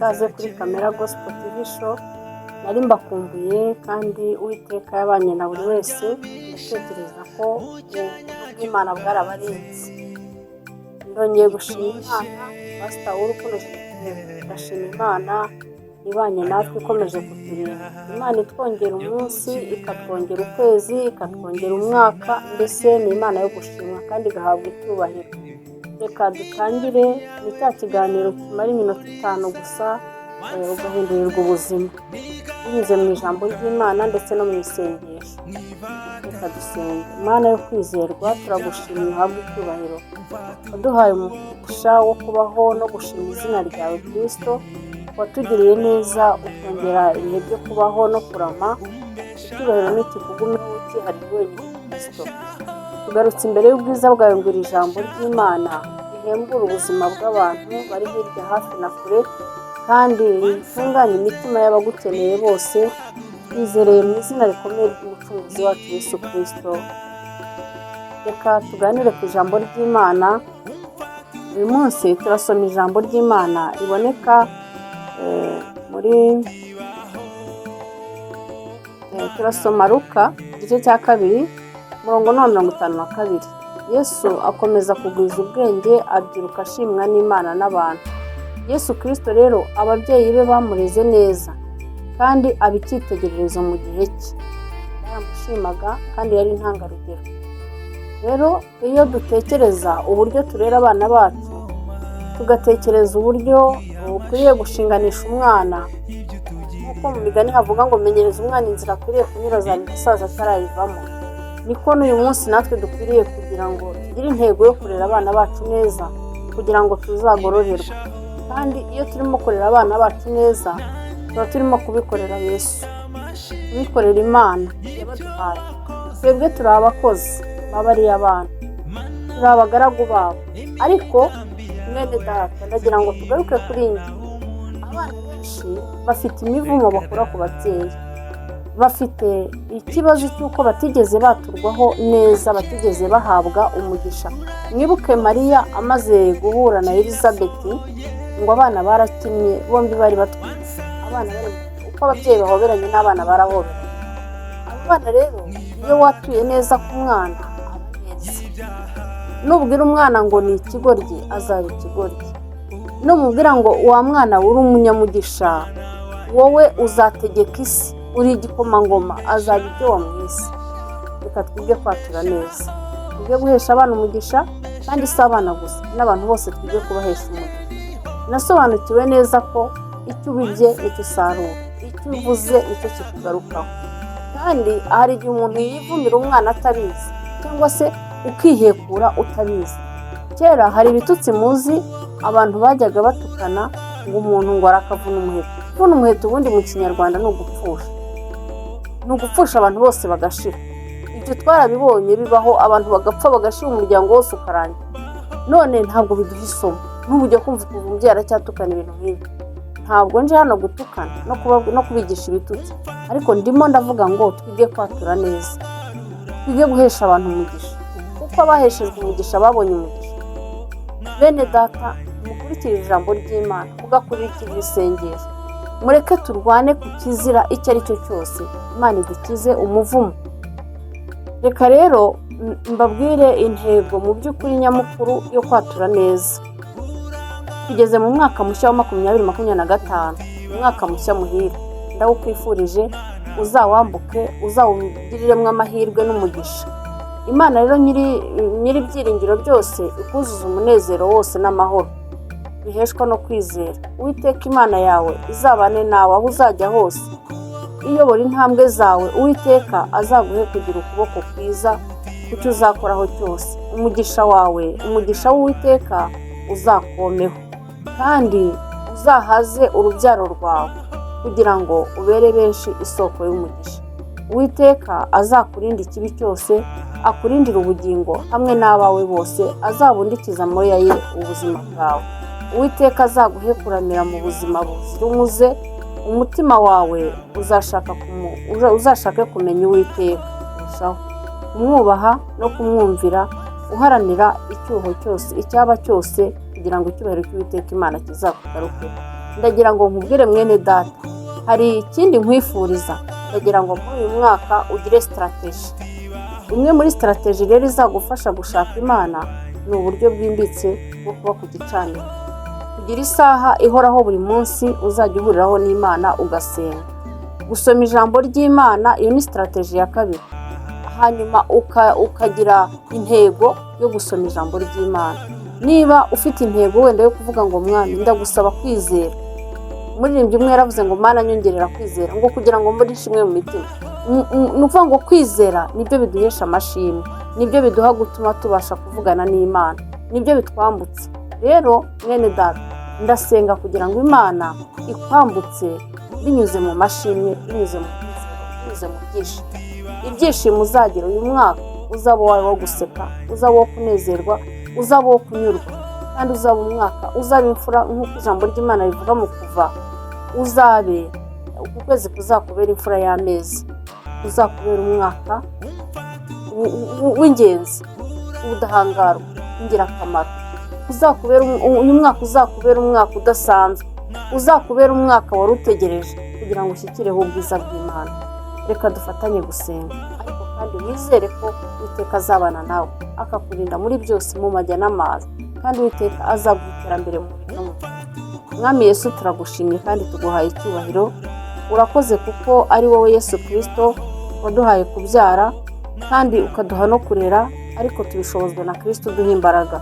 Ikaze kuri Kamera Gospel TV Show. Nari mbakumbuye kandi Uwiteka yabanye na buri wese. Ndatekereza ko ubuntu bw'Imana bwarabarinze. Ndongeye gushima Imana, Pasita w'Urukundo Genevieve. Ndashima Imana ibanye natwe, ikomeje kuturinda. Imana itwongera umunsi, ikatwongera ukwezi, ikatwongera umwaka. Mbese ni Imana yo gushimwa kandi igahabwa icyubahiro. Reka dutangire. Ni cya kiganiro kimara iminota 5 gusa, ugahindurirwa ubuzima binyuze mu ijambo ry'Imana ndetse no mu isengesho. Reka dusenge. Imana yo kwizerwa, turagushimye, uhabwe icyubahiro. Waduhaye umugisha wo kubaho no gushima izina ryawe Kirisito. Watugiriye neza, ukongera ibihe byo kubaho no kurama. Icyubahiro nikikugumeho cyihariye wenyine, Kirisito. Tugarutse imbere y'ubwiza bwawe ngo iri jambo ry'Imana rihembure ubuzima bw'abantu bari hirya, hafi na kure, kandi ritunganye imitima y'abagukeneye bose. Twizereye mu izina rikomeye ry'Umucunguzi wacu Yesu Kirisito. Reka tuganire ku ijambo ry'Imana. Uyu munsi turasoma ijambo ry'Imana riboneka muri turasoma Luka igice cya 2, umurongo ni uwa 52. Yesu akomeza kugwiza ubwenge, abyiruka ashimwa n'Imana n'abantu. Yesu Kirisito rero, ababyeyi be bamureze neza kandi aba icyitegererezo mu gihe cye. Baramushimaga kandi yari intangarugero. Rero iyo dutekereza uburyo turera abana bacu, tugatekereza uburyo ukwiriye gushinganisha umwana, nk'uko mu migani havuga ngo "Menyereza umwana inzira akwiriye kunyura, azarinda asaza atarayivamo", niko n'uyu munsi natwe dukwiriye kugira ngo tugire intego yo kurera abana bacu neza kugira ngo tuzagororerwe. Kandi iyo turimo kurera abana bacu neza, tuba turimo kubikorera Yesu, kubikorera Imana yabaduhaye. Twebwe turi abakozi b'abariya bana, turi abagaragu babo. Ariko mwene data, ndagira ngo tugaruke kuri iyi ngingo. Abana benshi bafite imivumo bakura ku babyeyi, bafite ikibazo cy'uko batigeze baturwaho neza, batigeze bahabwa umugisha. Mwibuke Mariya amaze guhura na Elizabeth, ngo abana barakinnye, bombi bari batwite. Abana bari uko ababyeyi bahoberanye n'abana barahoberanye. Abo bana rero, iyo watuye neza ku mwana, aba neza. Nubwira umwana ngo ni ikigoryi, azaba ikigoryi. Numubwira ngo "Wa mwana we, uri umunyamugisha, wowe uzategeka isi, uri igikomangoma", azaba ibyo wamwise. Reka twige kwatura neza, twige guhesha abana umugisha. Kandi si abana gusa, n'abantu bose twige kubahesha umugisha. Nasobanukiwe neza ko icyo ubibye nicyo usarura, icyo uvuze nicyo kikugarukaho. Kandi hari igihe umuntu yivumira umwana atabizi, cyangwa se ukihekura utabizi. Kera hari ibitutsi muzi abantu bajyaga batukana, ngo umuntu ngo arakavuna umuheto. Kuvuna umuheto ubundi mu Kinyarwanda ni ugupfusha, ni ugupfusha abantu bose bagashira. Ibyo twarabibonye bibaho, abantu bagapfa bagashira, umuryango wose ukarangira. None ntabwo biduha isomo? N'ubu ujya kumva ukumva umubyeyi aracyatukana ibintu nk'ibi. Ntabwo nje hano gutukana no kubigisha ibitutsi, ariko ndimo ndavuga ngo twige kwatura neza, twige guhesha abantu umugisha, kuko abaheshejwe umugisha babonye umugisha. Bene data, mukurikire ijambo ry'Imana, mugakurikira isengesho. Mureke turwane ku kizira icyo ari cyo cyose, Imana idukize umuvumo. Reka rero mbabwire intego mu by'ukuri nyamukuru yo kwatura neza. Tugeze mu mwaka mushya wa 2025, umwaka mushya muhire. Ndawukwifurije, uzawambuke, uzawugiriremo amahirwe n'umugisha. Imana rero nyiri ibyiringiro byose ikuzuza umunezero wose n'amahoro biheshwa no kwizera. Uwiteka Imana yawe izabane nawe aho uzajya hose, iyobora intambwe zawe. Uwiteka azaguhe kugira ukuboko kwiza ku cyo uzakoraho cyose. Umugisha wawe, umugisha w'Uwiteka uzakomeho, kandi uzahaze urubyaro rwawe kugira ngo ubere benshi isoko y'umugisha. Uwiteka azakurinde ikibi cyose, akurindire ubugingo hamwe n'abawe bose, azabundikize amoya ye ubuzima bwawe. Uwiteka azaguhe kuramira mu buzima buzira umuze. Umutima wawe uzashake kumenya Uwiteka kurushaho, kumwubaha no kumwumvira, uharanira icyuho cyose, icyaba cyose, kugira ngo icyubahiro cy'Uwiteka Imana kizakugarukeho. Ndagira ngo nkubwire mwene data, hari ikindi nkwifuriza. Ndagira ngo muri uyu mwaka ugire strategy. Imwe muri strategy rero izagufasha gushaka Imana ni uburyo bwimbitse bwo kuba ku gicaniro, kugira isaha ihoraho buri munsi uzajya uhuriraho n'Imana ugasenga, gusoma ijambo ry'Imana. Iyo ni strategy ya kabiri. Hanyuma ukagira intego yo gusoma ijambo ry'Imana. Niba ufite intego wenda yo kuvuga ngo: "Mwami, ndagusaba kwizera." Umuririmbyi umwe yaravuze ngo: "Mana, nyongerera kwizera," ngo kugira ngo mbone ishimwe mu mitima. Ni ukuvuga ngo kwizera nibyo biduhesha amashimwe, nibyo biduha gutuma tubasha kuvugana n'Imana, nibyo bitwambutse. Rero mwene data, ndasenga kugira ngo Imana ikwambutse binyuze mu mashimwe, binyuze mu kwizera, binyuze mu byishimo. Ibyishimo uzagira uyu mwaka, uzaba uwawe wo guseka, uzaba uwo kunezerwa, uzaba uwo kunyurwa, kandi uzaba umwaka uzaba imfura nk'uko ijambo ry'Imana rivuga mu Kuva. Uzabe uku kwezi kuzakubera imfura y'amezi, uzakubera umwaka w'ingenzi, w'ubudahangarwa, w'ingirakamaro. Uyu mwaka uzakubera umwaka udasanzwe, uzakubera umwaka wari utegereje kugira ngo ushyikireho ubwiza bw'Imana. Reka dufatanye gusenga, ariko kandi wizere ko Uwiteka azabana nawe akakurinda muri byose, mu majya n'amazi, kandi Uwiteka azaguha iterambere mu mubiri no mu mwuka. Mwami Yesu, turagushimye kandi tuguhaye icyubahiro. Urakoze kuko ari wowe Yesu Kirisito waduhaye kubyara kandi ukaduha no kurera, ariko tubishobozwa na Kirisito uduha imbaraga.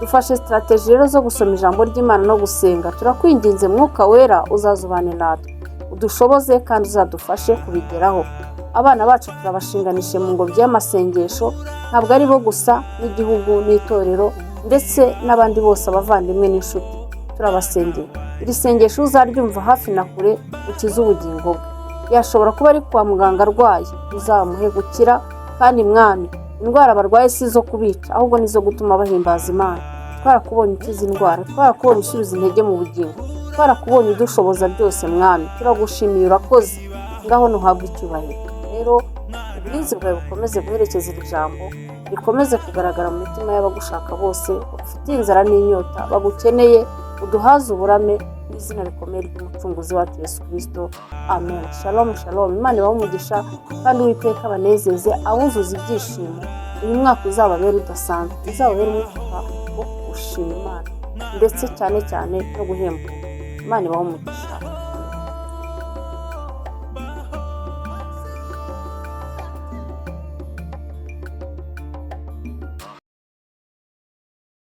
Dufashe strategy rero zo gusoma ijambo ry'Imana no gusenga. Turakwinginze, Mwuka Wera uzazubane natwe, udushoboze kandi uzadufashe kubigeraho. Abana bacu turabashinganishe mu ngobyi y'amasengesho, ntabwo ari bo gusa, n'igihugu n'itorero, ndetse n'abandi bose, abavandimwe n'inshuti, turabasengera. Iri sengesho uzaryumva hafi na kure, ukize ubugingo bwe. Yashobora kuba ari kwa muganga arwaye, uzamuhe gukira. Kandi Mwami, indwara barwaye si izo kubica, ahubwo ni izo gutuma bahimbaza Imana. Twarakubonye ukiza indwara, twarakubonye usubiza intege mu bugingo, twarakubonye udushoboza byose. Mwami, turagushimiye, urakoze. Ngaho ntuhabwe icyubahiro. Rero uburinzi bwawe bukomeze guherekeza iri jambo, rikomeze kugaragara mu mitima y'abagushaka bose, bagufitiye inzara n'inyota, bagukeneye. Uduhaze uburame mu izina rikomeye ry'Umucunguzi wacu Yesu Kirisito, amen. Shalom, shalom. Imana ibahe umugisha kandi Uwiteka abanezeze, abuzuza ibyishimo. Uyu mwaka uzababere udasanzwe, uzababere umwaka wo gushima Imana, ndetse cyane cyane no guhembuka. Imana ibahe umugisha.